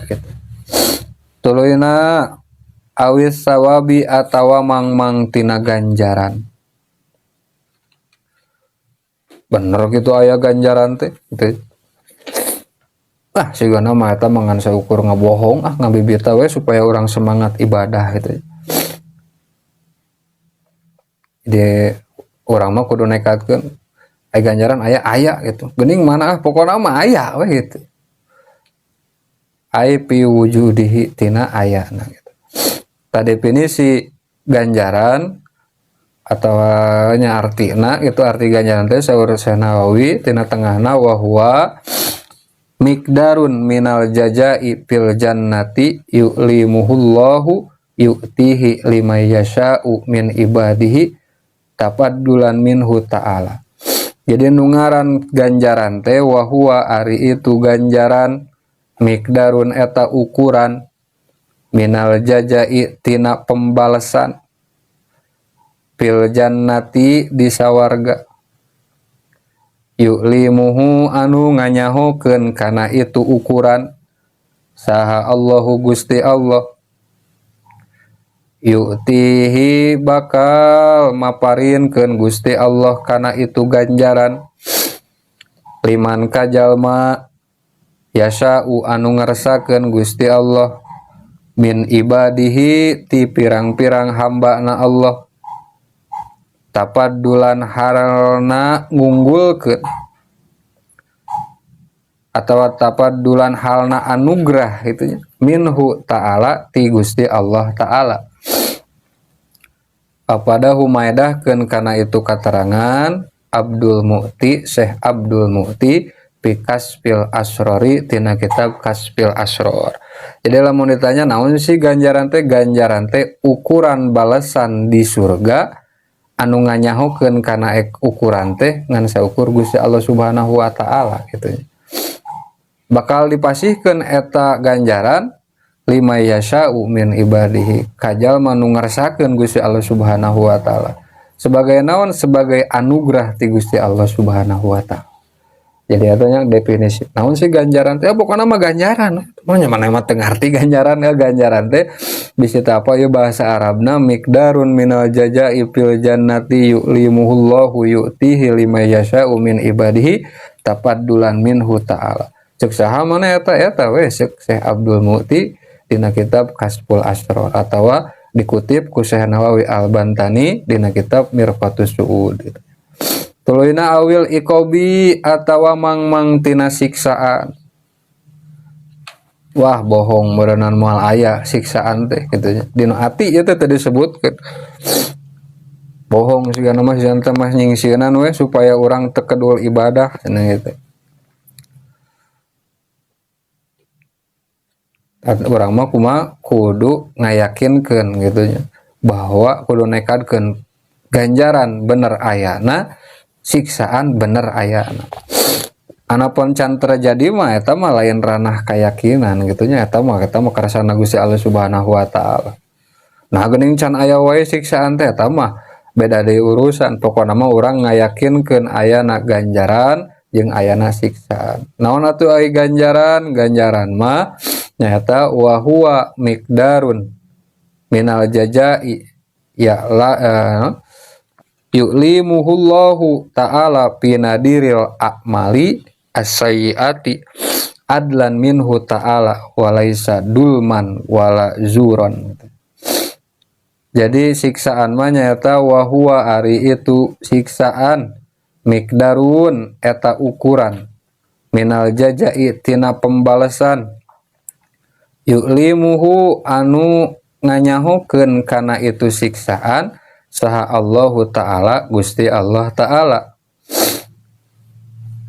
Gitu. Tuluyna awis sawabi atawa mangmang tina ganjaran. Bener gitu aya ganjaran teh gitu. Ah, sigana mah eta mah ngan saukur ngabohong, ah, ngabibita we supaya orang semangat ibadah gitu. Jadi urang mah kudu nekatkeun aya ganjaran, aya aya gitu. Geuning mana ah, pokona mah aya we gitu. Ai fi wujudihi tina ayana gitu. Ta definisi ganjaran atau nya artina gitu, arti ganjaran teh saur Syekh Nawawi tina tengahna wa huwa miqdarun minal jazai fil jannati yu'limuhullahu yu'tihi liman yasha'u min ibadihi tafaddulan minhu ta'ala. Jadi nu ngaran ganjaran teh wa huwa ari itu ganjaran miqdarun eta ukuran minal jazai tina pembalasan fil jannati di sawarga yu'limuhu anu nganyahokeun kana itu ukuran saha Allahu Gusti Allah yu'tihi bakal maparinkeun Gusti Allah kana itu ganjaran liman kajalma yasa'u anu ngersakeun Gusti Allah min ibadihi ti pirang-pirang hamba-na Allah tapaddulan haralna ngunggulkeun atawa tapaddulan halna anugerah itunya minhu ta'ala ti Gusti Allah ta'ala. Apada humaedahkeun kana itu katerangan Abdul Mu'ti, Syekh Abdul Mu'ti fi Kasfil Asrori tina kitab Kasfil Asror. Jadi lamun ditanya naon sih ganjaran teh, ganjaran teh ukuran balasan di surga anu nganyahokeun kana ukuran teh ngan saukur Gusti Allah Subhanahu wa taala gitu. Bakal dipasihkeun eta ganjaran lima yasha'u min ibadihi kajalma nu ngersakeun Gusti Allah Subhanahu wa taala. Sebagai naon? Sebagai anugerah ti Gusti Allah Subhanahu wa taala. Jadi eta definisi naon sih ganjaran teh, pokokna mah ganjaran. Mah nya mana mah teu ngarti ganjaran ya, ganjaran teh bisa teh apa ya bahasa Arabna miqdarun minal jazai fil jannati yu'limuhullahu yu'tihi liman yasha'u min ibadihi tafaddulan minhu ta'ala. Cek saha mana eta, eta we cek Syekh Abdul Mu'ti dina kitab Kasful Asror atawa dikutip ku Syekh Nawawi Al-Bantani dina kitab Mirqatus Su'ud gitu. Tuluyna awil ikobi atawa mangmang tina siksaan. Wah, bohong meureunan moal aya siksaan teh kitu nya. Dina ati ieu teh teu disebutkeun. Bohong sigana mah sia teh mah nyingsieunan we supaya urang teu kedul ibadah cenah gitu. Urang mah kumaha kudu ngayakinkeun gitu nya bahwa kudu nekadkeun ganjaran bener ayana, siksaan bener ayana. Anapun can terjadi mah eta mah lain ranah keyakinan gitu nya, eta mah kersana Gusti Allah Subhanahu wa taala. Nah, geuning can aya wae siksaan teh eta mah beda deui urusan. Pokona mah urang ngayakinkeun ayana ganjaran jeung ayana siksaan. Naon atuh ai ganjaran? Ganjaran mah nyaeta wa huwa miqdarun minal jazai ya la yu'limuhullahu ta'ala fi nadiril a'mali as-sayyiati adlan minhu ta'ala walaisa dulman wala zuron. Jadi siksaan mah nyaeta wa huwa ari itu siksaan miqdarun eta ukuran minal jazai tina pembalasan yu'limuhu anu nganyahokeun kana itu siksaan saha Allahu ta'ala Gusti Allah ta'ala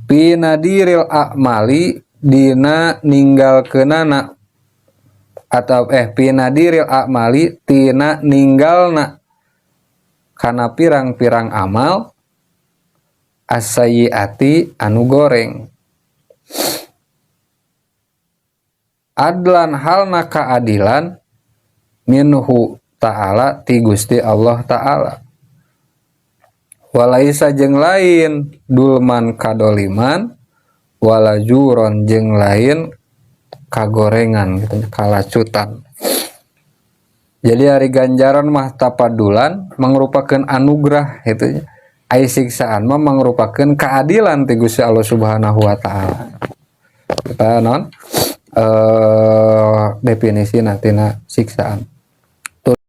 fi nadiril a'mali dina ninggalkeunana atau fi nadiril a'mali tina ninggalna kana pirang-pirang amal as-sayyiati anu goreng adlan halna kaadilan minhu ta'ala ti Gusti Allah ta'ala walaisa jeung lain dulman kadoliman wala juron jeung lain Kagorengan gitu, kalacutan. Jadi ari ganjaran mah tapadulan, mangrupakeun anugerah gitu nya. Ai siksaan mah mangrupakeun keadilan ti Gusti Allah Subhanahu wa Taala. Kita non definisi tina siksaan.